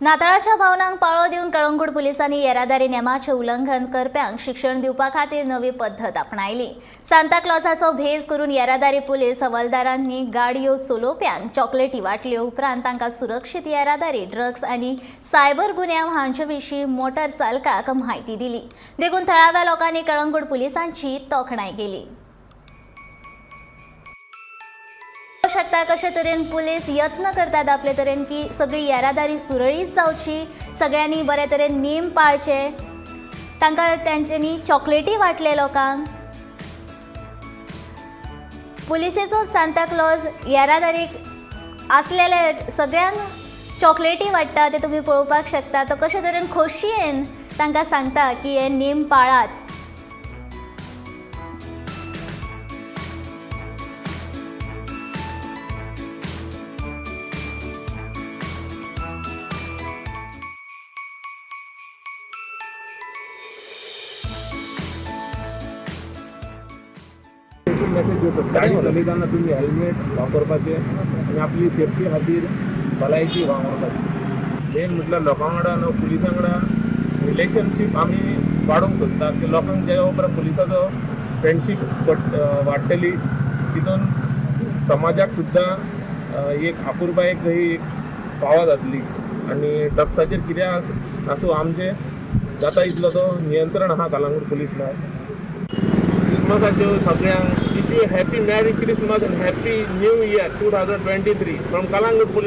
नाताळाच्या भावनांक पाळो दिवन कळंगूट पुलिसांनी येरादारी नेमाचें उल्लंघन करप्यांक शिक्षण दिवपा खातीर नवी पद्दत आपणायली. सांता क्लॉजाचो भेस करून येरादारी पुलीस हवालदारांनी गाडयो चलोवप्यांक चॉकलेटी वांटल्यो. उपरांत तांकां सुरक्षीत येरादारी, ड्रग्स आनी सायबर गुन्यांव हांचे विशीं मोटर चालकाक म्हायती दिली. देखून थळाव्या लोकांनी कळंगूट पुलिसांची तोखणाय केली. शकता कशे तरेन पुलीस यत्न करतात आपले तरेन की सगळी येरादारी सुरळीत जावची, सगळ्यांनी बरे तरेन नेम पाळचे. तांकां तेंच्यांनी चॉकलेटी वांटले लोकांक. पुलिसेचो सांता क्लॉज येरादारीक आसलेले सगळ्यांक चॉकलेटी वांट्टा ते तुमी पळोवपाक शकता. तो कशे तरेन खोशयेन तांकां सांगता की हे नेम पाळात. मेसेज दिवं शकता. गाडी चलयतना तुमी हेल्मेट वापरपाचें आनी आपली सेफ्टी खातीर भलायकी वापरपाची. मेन म्हटल्यार लोकां वांगडा न्हू पुलिसां वांगडा रिलेशनशीप आमी वाडोवंक सोदता की लोकांक ज्या उपरांत पुलिसाचो फ्रेंडशीप वाडटली, तितून समाजाक सुद्दां एक अपुरबायेक ही एक पावा जातली. आनी ड्रग्साचेर कितें आसूं, आमचें जाता इतलो तो नियंत्रण आहा कलंगूट पुलीस म्हळ्यार. क्रिसमसाच्यो सगळ्यांक wish you happy merry Christmas and happy new year 2023 from Calangute police.